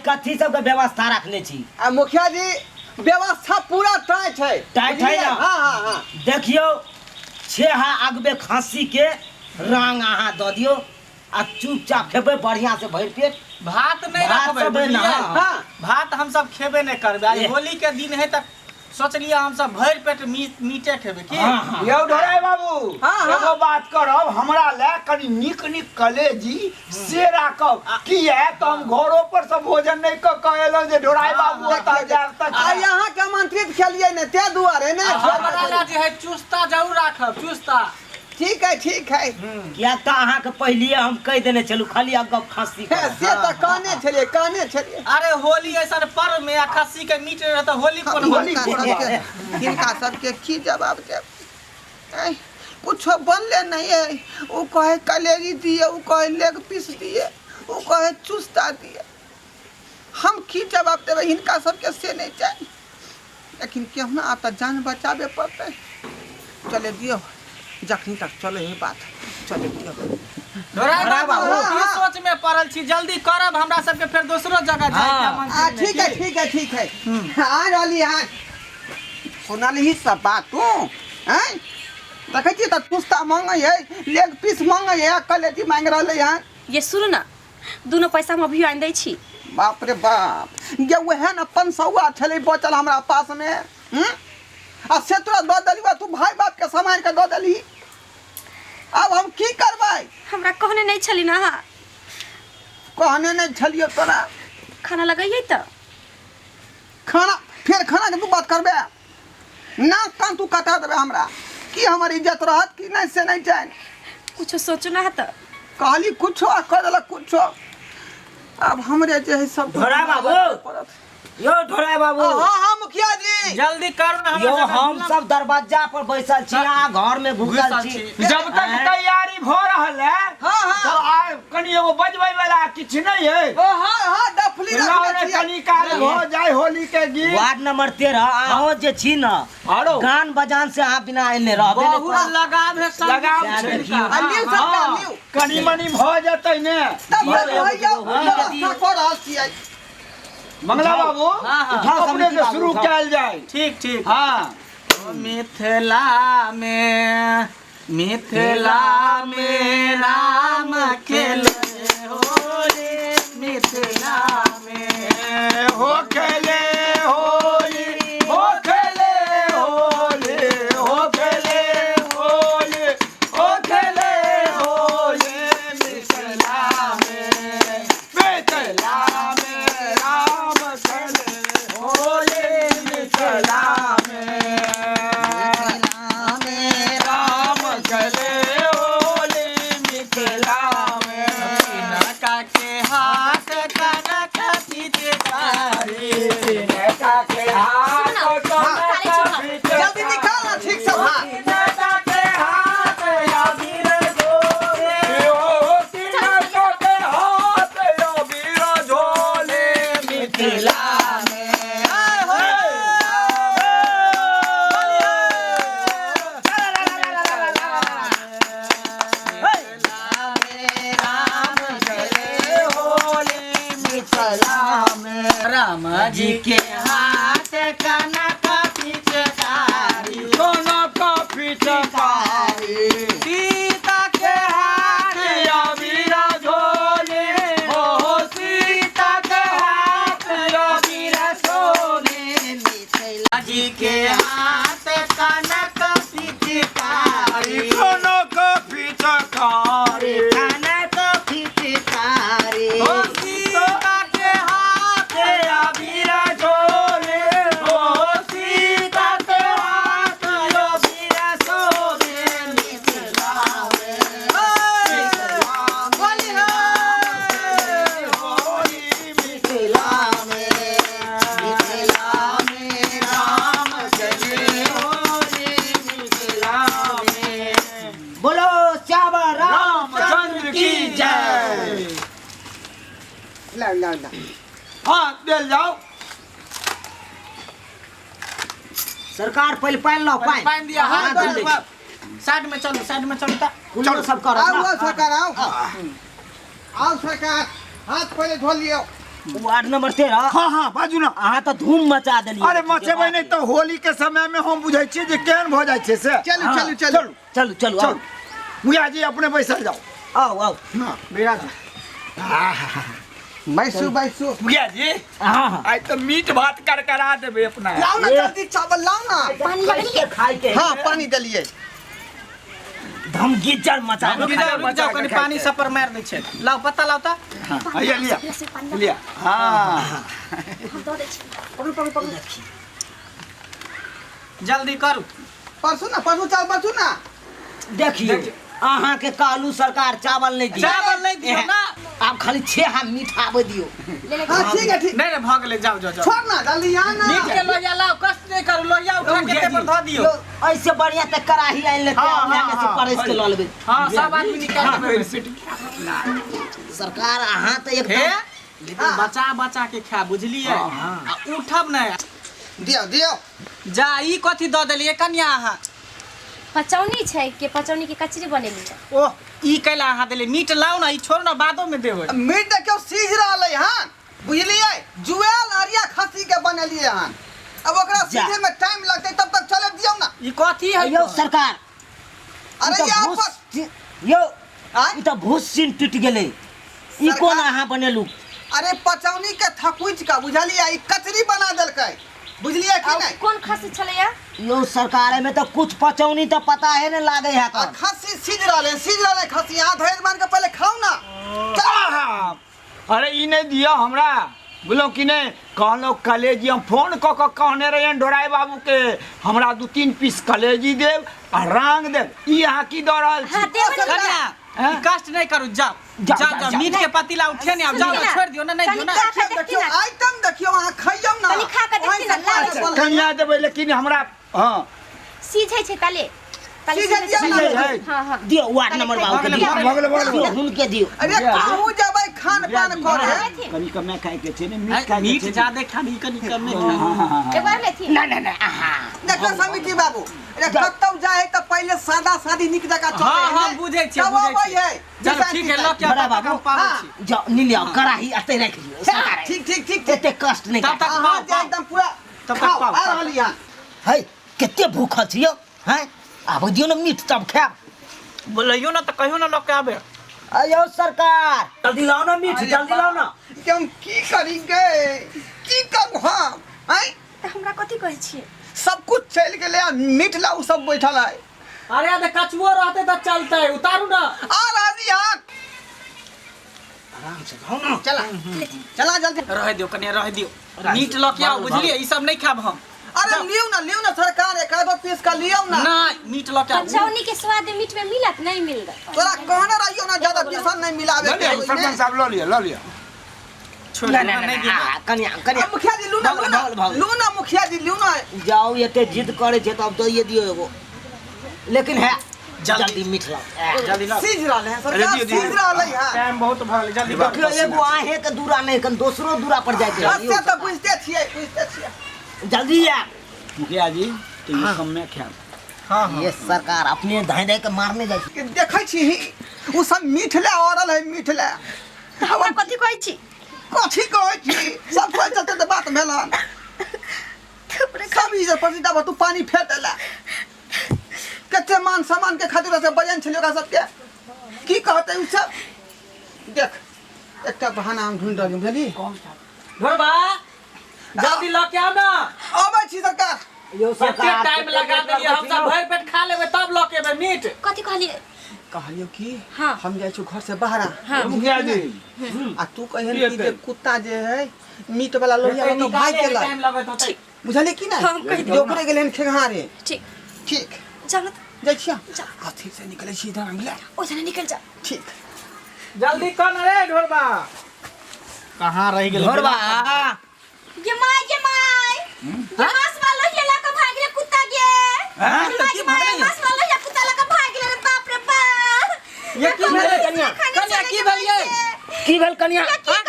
कथी सबके व्यवस्था रखने छी? आ मुखिया जी व्यवस्था पूरा टाइट है। टाइट है ना? हाँ हाँ हाँ। देखियौ छेहा अगबे खस्सी के रंग अहाँ दऽ दियौ आ चुपचाप खेबै बढ़िया से भरि पेट। भात नहीं भात रखबै सब बुझलियै? ना। हाँ। भात हम सब खेबे नहीं करबै। आइ ए। होली के दिन है तऽ सोचलियै हम सब भरि पेट मीटे खेबै की। हाँ, हाँ। यौ ढोराई बाबू, हाँ, हाँ। एगो बात करब, हमरा लए कनि नीक नीक कलेजी से राखब, किया तऽ हम घरो पर से भोजन नहि कऽ कऽ एलहुँ जे ढोराई बाबू ओतऽ जायब तऽ आ यहाँ के आमंत्रित खेलिए ने ते दुआरे ने। हमरा लए जे है चुस्ता जरूर राखब, चुस्ता। ठीक है ठीक है। किया तऽ अहाँके पहिलिये हम कहि देने छलहुँ खाली अगब खस्सी हे, से तऽ कहने छलियै, कहने छलियै। अरे होली ऐसन पर्व में आ खस्सी के मीट रहे तऽ होली कोन होली हिनका कोन सबके, हिनका सबके की जवाब देब? ऐ, कुछो बनले नहीं है। ओ कहे कलेजी दिए, ओ कहे लेग पीस दिए, ओ कहे चुस्ता दिए। हम की जवाब देबै हिनका सबके से नहीं जानि। लेकिन केहुना आब तऽ जान बचाबे पड़तै। चले दियौ जखनी तक चले है बात, चले दियौ। ढोराई ढोराई बाबू, बाबू, की हाँ। सोच में पड़ल छी? जल्दी करब, हमरा सबके फेर दोसरो जगह जाय के हाँ। मन आ छै। ठीक है ठीक है ठीक है, आ रहली हन। सुनलही सब बात तू? हैं, देखै छियै तऽ चुस्ता मांगै है, लेग पीस मांगै है, कलेजी मांगि रहलै हन। ये सुनू ने, दुनू पैसा हम अभियो आनि दै छी। बाप रे बाप, गे वएह ने 500 छलै बचल हमरा पासमे, हम्म? आ से तोरा दऽ देलियौ, तू भाय बाप के सम्हारि के दऽ देलही। आब हम की करबै? हमरा कहने नहि छली ने अहाँ। कहने नहि छलियौ तोरा। खाना लगैयै तऽ? खाना फेर खाना के तू बात करबे? नाक कान तू कटा देबे हमरा। की हमर इज्जत रहत कि नहीं से नहीं जान। कुछो सोचो ना है तऽ। कहली कुछो आ कह देलक कुछो। अब हमरे जे है सब ढोरा बाबू। पड़त। यौ ढोराई बाबू। हाँ हाँ मुखिया जी। जल्दी करू ना, हमरा यौ सबके हम सब दरवाजा पर बैसल छी, अहाँ घर में घुसल घुसल छी। छी। जब तक तैयारी भऽ रहल है, हाँ, हाँ। तब आ कनि एगो बजबै वाला किछु नहीं है। ओ हाँ हाँ, डफली लाओ रखने रे, छियै। कनि काल भऽ जाय होली के गीत। वार्ड नंबर 13 अहाँ जे छी न, आरो गान बजान से अहाँ बिना एने रहबे नहि बहुत करब। लगाव है संगीत लगाव से छै। हिनका। आ लिउ सरकार, हाँ, लिउ। कनि मनि भऽ जेतै ने। तब दियौ, तक भैया एगो होली के दियौ। व्यवस्था कऽ रहल छियै। मंगला बाबू, हाँ, हाँ। उठाओ अपने समिति के बाबू, शुरू उठाओ। कयल जाय। ठीक ठीक। हाँ। मिथिला में, मिथिला में राम खेले होली, मिथिला में हो खेले होली, हो खेले होली, हो खेले होली, हो खेले होली, मिथिला में, मिथिला में राम खेले होली, मिथिला में राम खेले होली, मिथिला में। तिनका के हाथ कनक पिचकारी, तिनका के हाथ कनक पिचकारी। जल्दी निकाल ना ठीक से भात। तिनका के हाथ अबीर झोले, ओ तिनका के हाथ अबीर झोले, मिथिला में। राम जी के हाथ कनक पिचकारी, कनक पिचकारी, सीता के हाथ अबीर झोले, हो सीता के हाथ अबीर झोले, जी के हाथ कनक पिचकारी, कनक पिचकारी, कनक पिचकारी, ओ सीता के हाथ अबीर झोले, हो सीता के हाथ अबीर झोले, मिथिला में होली, मिथिला में, मिथिला में राम चले होली, मिथिला में। बोलो श्यामा राम रामचंद्र की जय। लाउ लाउ लाउ। हाँ देल जाओ। सरकार पहिले पानि लाओ, पानि। पानि दिया। हाँ, हाथ जल्दी। धो, साइड में चलू, साइड में चलू तऽ। कुल्लू सब करत आउ ना। आउ सरकार, आउ आउ सरकार, हाथ पहिले धो लियौ। Ward number 13। हाँ हाँ, बाजू ना। अहाँ तऽ धूम मचा देलियै। अरे मचेबै नहि तऽ होली के समय में हम बुझै छियै जे केहन भऽ जाइ छै से। चलू हाँ। चलू चलू चलू चलू चलू, आउ। चलू मुखिया जी, अपने बैसल जाउ। आउ आउ। हाँ, बिराजू। बैसू बैसू। मुखिया जी, हाँ हाँ, आइ तऽ मीट भात करकरा देबै अपना। लाओ ना जल्दी चावल लाओ ना। पानी लगलियै? खाइ के हाँ पानी देलियै। धमगिज्जर मचा रुक जाओ रुक जाओ, कनि पानी सब पर मारि दै छै। लाओ पत्ता लाओ तऽ। हाँ, ये लिया से पानी लिया। हाँ हम दऽ दै छी। पकड़ू पकड़ू पकड़ू। जल्दी करू। परसू ना, परसू चावल परसू ना। देखियो अहाँ के कालू सरकार चावल नहीं दियो। चावल नहीं दियो ना। आप खाली 6 हाथ मीठा आबे दियो। ले ले। हाँ ठीक है ठीक। नहीं नहीं, भऽ गेलै, जाओ जाओ जाओ। छोड़ ना जल्दी आ ना। मीट के लोहिया लाओ, कष्ट नहीं करू, लोहिया उठा के टेबल धऽ दियौ। यो, ऐसे बढ़िया ते कड़ाही आनि लेते, हाँ, अपने हाँ, में से हाँ। परसि के लऽ लेबै। हाँ, सब आदमी निकालि देबै। सरकार अहाँ तऽ हे एकदम लेकिन बचा बचा के खा, बुझलियै? आ उठब नहि। दियो दियो। जा ई कथी दऽ देलियै कनिया अहाँ? पचौनी छै के पचौनी के कचरी बनेलियै। ओह, ई कैला अहाँ देलियै? मीट लाउ ना, ई छोड़ू ना, बादो में देबै। मीट देखियौ सीझ रहलै हन, बुझलियै? जुएल अरिया खस्सी के बनेलियै हन, अब ओकरा जा। सीझे में टाइम लगतै, तब तक चले दियौ ना। ई कथी है? यौ सरकार, अरे ई तऽ यहाँ भूस पर यौ, आँय? ई तऽ भूस सीन टूटि गेलै। ई कोन अहाँ बनेलू? अरे पचौनी के थकुच के बुझलियै, ई कचरी बना देलकै, बुझलियै कि नहीं? कोन खस्सी छलैया? यौ सरकार, एहिमे तऽ कुछ पचौनी तऽ पता है ने लागे है। आ खस्सी सीझ रहलै, सीझ रहलै खस्सी, अहाँ धैर्य मान के पहिले खाउ ना। आहा! अरे ई नहि दिअ हमरा, बुझलहुँ कि नहि? कहलहुँ कलेजी, हम फोन कऽ कऽ कहने रहियनि ढोराइ बाबूके, हमरा 2-3 पीस कलेजी देब आ रांग देब। ई अहाँ की दऽ रहल छी? हाँ देबै ने। कनिया, ई कष्ट नहीं करू, जाओ जाओ, जाओ जाओ, जाओ, जाओ। मीट के पतीला उठे नहीं, आब जाओ सुनिए ना, छोड़ दियो ना, नहीं दियो कनि ना। खा के देखी देखियौ ना। आइटम देखियौ, अहाँ खइयौ ना। कनि खा के देखी ना, ओहि से लाल पाँच बोल। कनिया देबै, लेकिन हमरा हाँ सीझै छै ताले। ताले सीझै सीझै दियौ छै। ना। सीझै है। हाँ हाँ। दियौ वार्ड नंबर बाबू के भऽ गेलै, दियौ। भऽ गेलै, भऽ गेलै। दियौ, हुनके दियौ। अरे कहूँ जेबै खान पान करे। कनि कमे खाइके छै ने, मीट आँय, खाइके मीट छै ने। ज्यादे खाबी, कनि कमे खाबी। एक बार लेथिन। ना ना ना, अहाँ देखियौ समिति बाबू, अरे कतौ जाइ है तऽ पहिले सादा सादी नीक जकाँ चलै हाँ है हाँ ने? बुझै छियै, तब बुझै अबै छियै। है। चलू ठीक है, लऽ के बड़ा आउ, तब तक बाबू। हम पाबै हाँ। छी। जाओ नी लियाओ कड़ाही एते राखि दियौ सरकार। ठीक ठीक ठीक ठीक। एते कष्ट नहीं तब तक अहाँ पाउ, जे पाउ। एकदम पूरा तब तक खाउ, पाउ, आ पाउ। रहली हन। है कते भूखल छी यौ, हैं? आब दियौ ने मीट तब खायब। बोलैयो ना तऽ कहियो ना लऽ के आबे। अयो सरकार, जल्दी लाओ ना मीट, जल्दी लाओ ना। कि हम की करी गे, की करू हम? आँय? तऽ हमरा कथी कहै छियै? सब कुछ चलि गेलै आ मीट ला उ सब बैठल है। अरे तऽ कछुओ रहतै तऽ चलतै, उतारू ना। आ रहली हन। आराम से खाओ ना। चला चला जल्दी। रहै दियौ कनिया, रहै दियौ, मीट लऽ के आउ, बुझलियै? ई सब नहीं खायब हम। अरे लियौ ना, लियौ ना सरकार, एक आधो पीस का लियौ ना। नहीं, मीट लऽ के आउ। पचौनी के स्वाद मीट में मिलत नहीं मिलत। तोरा कहने रहियौ ना ज्यादा बेसन नहीं मिलावे लऽ के लिअ, सरपंच साहब लऽ लिअ, लऽ लिअ। छोड़ ना दियौ ना ना, ना, नहीं दियौ। आ, कनिया कनिया। मुखिया जी लू ना, लू ना, भऽ गेल, भऽ गेल। लू ना मुखिया जी लू ना। जाओ एते जिद करे छै तब दैये दियौ एगो, लेकिन है जल्दी। जल्दी मीठ लाओ। जल्दी लाओ। सीझ रहले हैं सरकार, अरे दियौ, दियौ। सीझ रहले हैं। टाइम बहुत भऽ गेलै, जल्दी करू। देखियौ एगो आहे के दूरा नहीं, कन दोसरो दूरा पर जाय के हाँ, है। से तऽ बुझते छियै, बुझते छियै। जल्दी आ मुखिया जी, तो ये कमे खायब। हाँ हाँ। ये सरकार अपने धाय धाय के मारने जाइ छै। कि देखै छी उ सब मीठ ले ऑर्डर है, मीठ ले। तऽ हमरा कथी कहै छी? कथी कहै छी, सब कोइ चलते तऽ बात भेल हन। सब इज्जत प्रतिष्ठा पर तू पानी फेर देला। कते मान सम्मान के खातिर से बजन छलियै ओकरा सबके, की कहतै उ सब? देख एकटा बहाना हम ढूंढि रहलियै, बुझलियै? ढोरबा, जल्दी लऽ के आउ ना। अबै छी सरकार। यौ एते सरकार, टाइम लगा देलियै, हम सब भरि पेट खा लेबै तब लऽ के एबै मीट। कथी कहलियै? कहलियौ कि हाँ। हम जाइ छी घर से बाहर। हाँ। मुखिया जी, आ तू कहियन की कि जे हेतै? कुत्ता जे है मीट वाला लोहिया लऽ कऽ भागि गेलै, टाइम लगैत होतै। बुझलियै कि नहि? हाँ, हम कहि जे ओकरे गेलै हन खेघारे। ठीक। ठीक। जाउ ने। जाइ छियै। जाउ। आ ठीक से निकलै छी इधर बुझलियै? ओ जना निकलि जा। ठीक। जल्दी कर ना रे ढोरबा, कहाँ रहि गेलै? ढोरबा। गे my, गे my, गे मांस वाला लोहिया लऽ कऽ भागि गेलै कुत्ता गे। हाँ? गे my, गे my, मांस वाला लोहिया कुत्ता लऽ कऽ भागि गेलै रे बाप रे बाप। ये की भेलै कनिया? कनिया, की भेलियै? की भेल कनिया? की